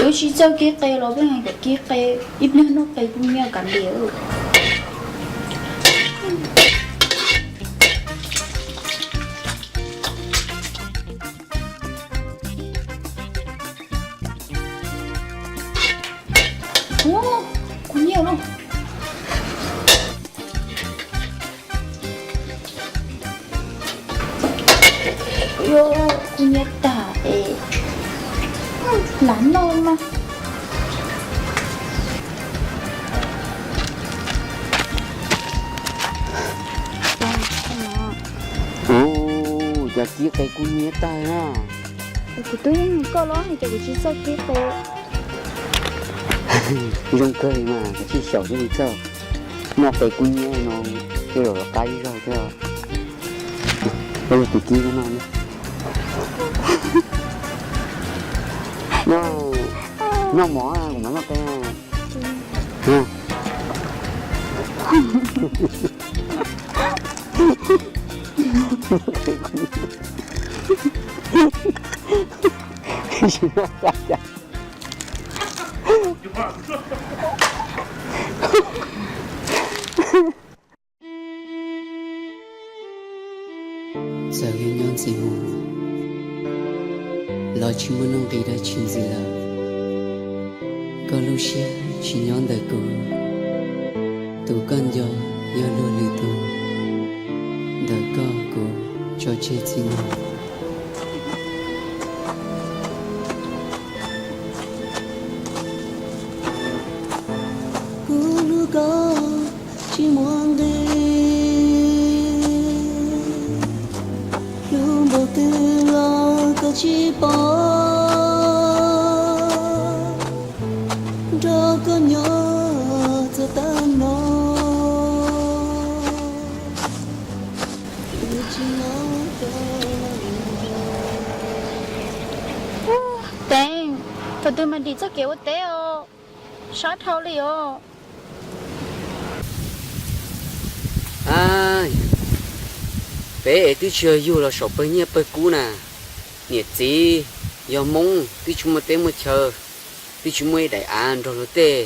Wb tsis txawj kib qe los peb hais kom kib qe, ib pliag noj qe kuj nyiaj kav liam. Ua, kuv nyiaj lauj. Kuv nyiaj tag es lam noj mas. Ua cas kib qe kuj nyiaj tag na. Kuv twb yeej hais koj los hais tias kuv tsis txawj kib qe. Zoo kawg li mas, koj tsis xyaum thiaj li txawj. Noj qe kuj nyiaj no, tej zaum qab ib zaug thiab. Koj yog tus kib no. Noj, noj mov kuv mam noj qe. Txawm yog nyob ntxiv mus los tsis muaj nuj nqis dab tsi ntxiv lawm. Koj lub siab tsis nyob ntawm kuv, tus koj nco yog luag lwm tus, ntawm koj kuv tso tseg txij no. Kuv hlub koj tsis muaj nqis, hlub npaum twg los koj tsis pom, nrog koj nyob txog tag no. Teev, thaum twg mas dim txoj kev ua teb os, sab dhau li os. Peb es twb tsis yog yug los saum pawg nyiaj pawg kub na, niam txiv yog Hmoob twb tsis muaj teb muaj chaw, twb tsis muaj ib daim av nrog luag tej,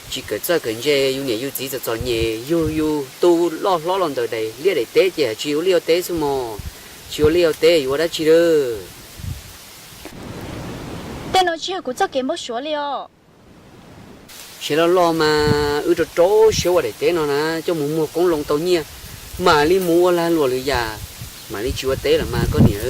tsis kawm txawj kawm ntse, yus niam yus txiv txom txom nyem, yug yus tu loj hlob los ntawm daim liaj daim teb ces tsis ua liaj ua teb xwb mog, tsis ua liaj ua teb yuav ua dab tsi lawm. Tej no tsis yog kuv txoj kev npau suav li os. Siab loj loj mas wb rau rau siab ua daim teb no na, coj mus muag qoob loo tau nyiaj, mam li mus ua lag luam lwm yam, mam li tsis ua teb lawm mas koj niam.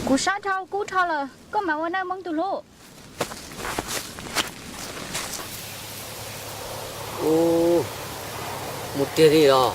Kuv sab dhau kub dhau lawm, koj mam ua nawb Hmoob tus hlub. Mus tiag li los.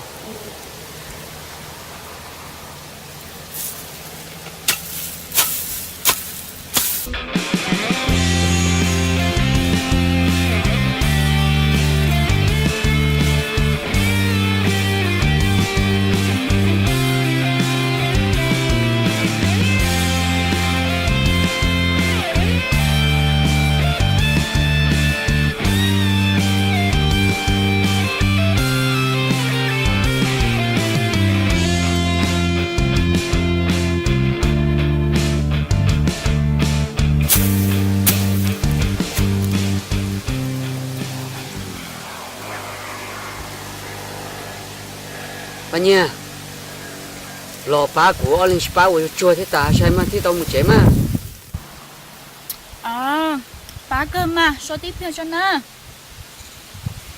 Pab Nyiag, los pab kuv, ob leeg tsis pab ua yuav tsuag thiab tas, sai mas thiaj tau mus tsev mas. Pab kawg mas, so tib pliag tso na.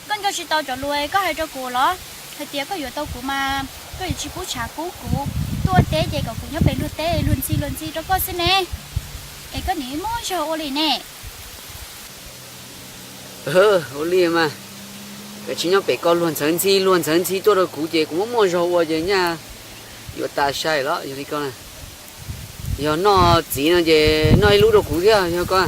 Koj nco tsis tau cov lus koj hais rau kuv los? Hais tias koj yuav tau kuv mas koj yuav tsis kub tshav kub kuv, tuaj teb ces kom kuv nyob pem luag teb luag ntxhi luag ntxhi rau koj xwb ne. Es koj nim muaj zog ua li ne. Ua li mas, koj tsis nyob pem koj luag ntxhawv ntxhi luag ntxhawv ntxhi tuaj rau kuv ces kuv muaj muaj zog ua ces nyaj yuav tas sai los yog li ko na. Yog noj txiv no ces noj ib lub rau kuv thiab yog koj.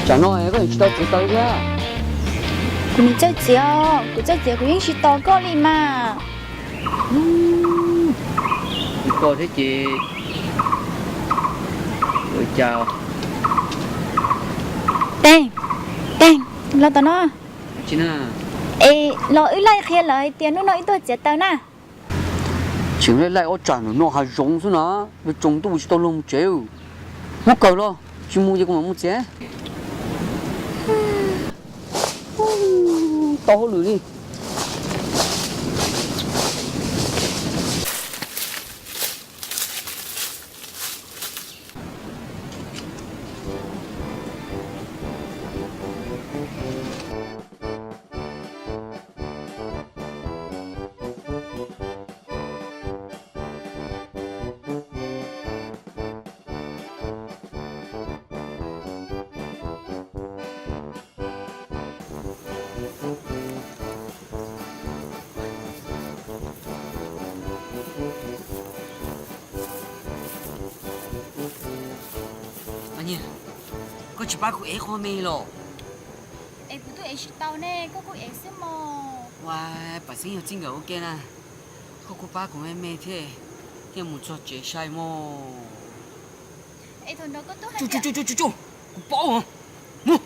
Tsam no koj tsis tau txiav taws thiab? Kuv nim txawj txiav, kuv txawj txiav kuv yeej tsis tos koj li mas. Tsis tos thiab ces ua cas? Teeg, Teeg, los tom no. Es los wb laij qhia lawv hais tias hnub no wb tuaj txiav taws na. Tseem laij laij ob tsam ntawm no hav zoov xwb na, yuav tsaus ntuj tsis tau luag mus tsev. Muab kaws los, tsis mus ces kuv mam mus txiav. Tau hauj lwm li. Koj tsis pab kuv ev qhov me los? Es kuv twb ev tsis tau ne, koj kuj ev xwb mog. Ua, pam xeeb yog txij nkawm ua ke na, koj kuj pab kuv me me thiab, thiaj mus txog tsev sai mog. Tsuj, tsuj, tsuj, kuv paub, mus.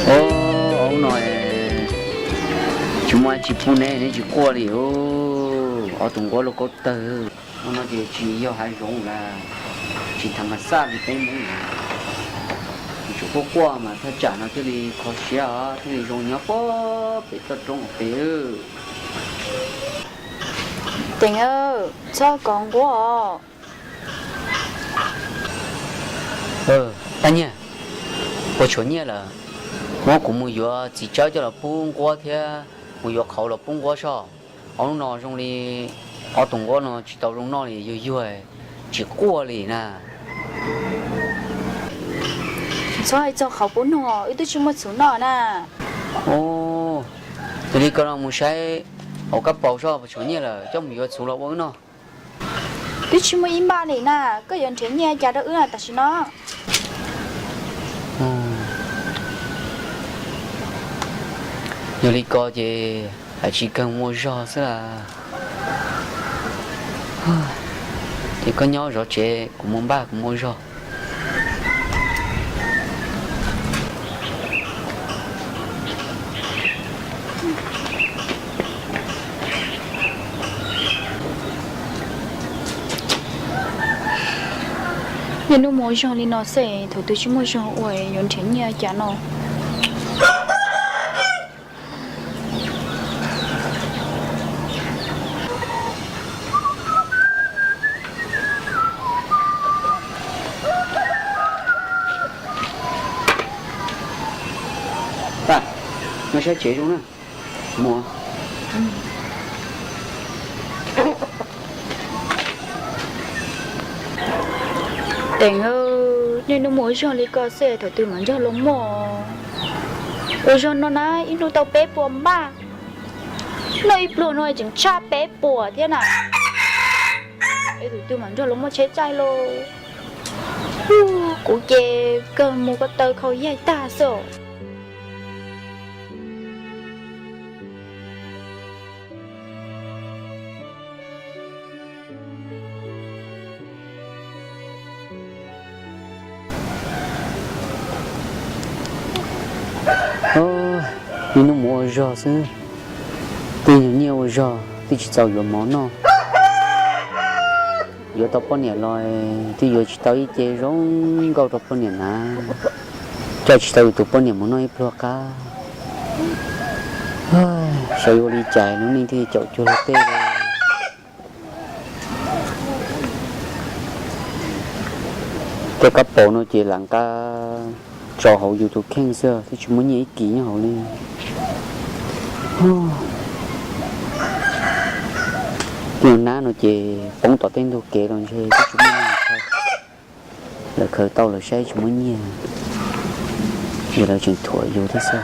Ob, hnub no tsis muaj tsis pub neb, neb tsis quaj li. Ob tug nquab loj kaub tawg. Hnub no ces tsis yog hav zoov lawm, tsis tham mas xaj li peb Hmoob na. Tsis quaj quaj mas thaj tsam no thiaj li kho siab os, thiaj li zoo nyob puag pem toj roob pem. Teem, txhob kov nquab os. Paj Nyiaj, puas tshuav nyiaj lawm? Muab kuv mus yuav txiv tsawb coj los pub nquab thiab mus yuav qhauv los pub nquab soj. Ob hnub no zoo li ob tug nquab no tsis tau zoo noj li, yuag yuag tsis quaj li na. Txhob hais txog qhauv pub noj, wb twb tsis muaj txhuv noj na. Yog li ko no mus saib hauv kab paus soj puas tshuav nyiaj lawm coj mus yuav txhuv los ua wb noj. Twb tsis muaj ib npaj li na, koj yuav nrhiav nyiaj cas rau wb tam sim no? Yog li ko ces hais tsis kawg mus ua zog xwb las. Ces koj nyob zov tsev, kuv mus npaj kuv mus ua zog. Niaj hnub mus ua zog li no xwb, thaum twg tsis muaj zog ua yuav nrhiav nyiaj cas no. Paj, no saib tsev zoo na. Mus. Teem, niaj hnub mus ua zog li ko xwb thaum twg mam nrog luag muaj? Ua zog no na ib hnub tau peb puas npaj, noj ib pluag no tseem tshaj peb puas thiab na. Es thaum twg mam nrog luag muaj tsheb tsaij lauj? Kuv ces kawg mus ko taw khau yaig tag xwb. Niaj hnub mus ua zog xwb, twb yog nyiaj ua zog twb tsis txaus yuav mov noj. Yuav tau poj niam los twb yuav tsis tau ib ce zoo nkauj rau poj niam na, coj tsis tau yus tus poj niam mus noj ib pluag qab. Xyov yuav ua li cas lub neej thiaj caum cuag luag tej. Tej kab paus no ces lam nqa tso hauv yus tus kheej xwb twb tsis muaj nyiaj ib kis nyob hauv li. Tej nab no ces poob tom tej ntug kev los ntshe twb tsis muaj nyiaj khaws. Lawv khaws tau lawv saib tsis muaj nyiaj, ces lawv tseem thuam yus thiab xwb.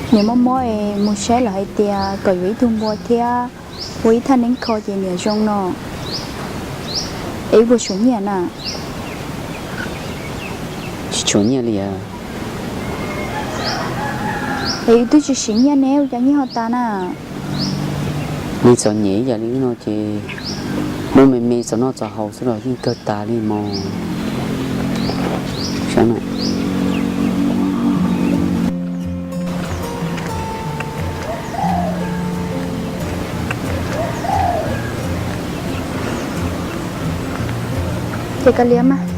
Niam mob mob es mus saib lawv hais tias kom yuav ib tug npua thiab ua ib thaj neeb kho ces niam zoo no. Es wb puas tshuav nyiaj na? Tsis tshuav nyiaj li. Es wb twb tsis siv nyiaj ne, ua cas nyiaj ho tas na? Me txom nyem ib yam li no ces muab me me txaus noj txaus haus xwb los yeej kawg tas li mog. Ces koj liab mas.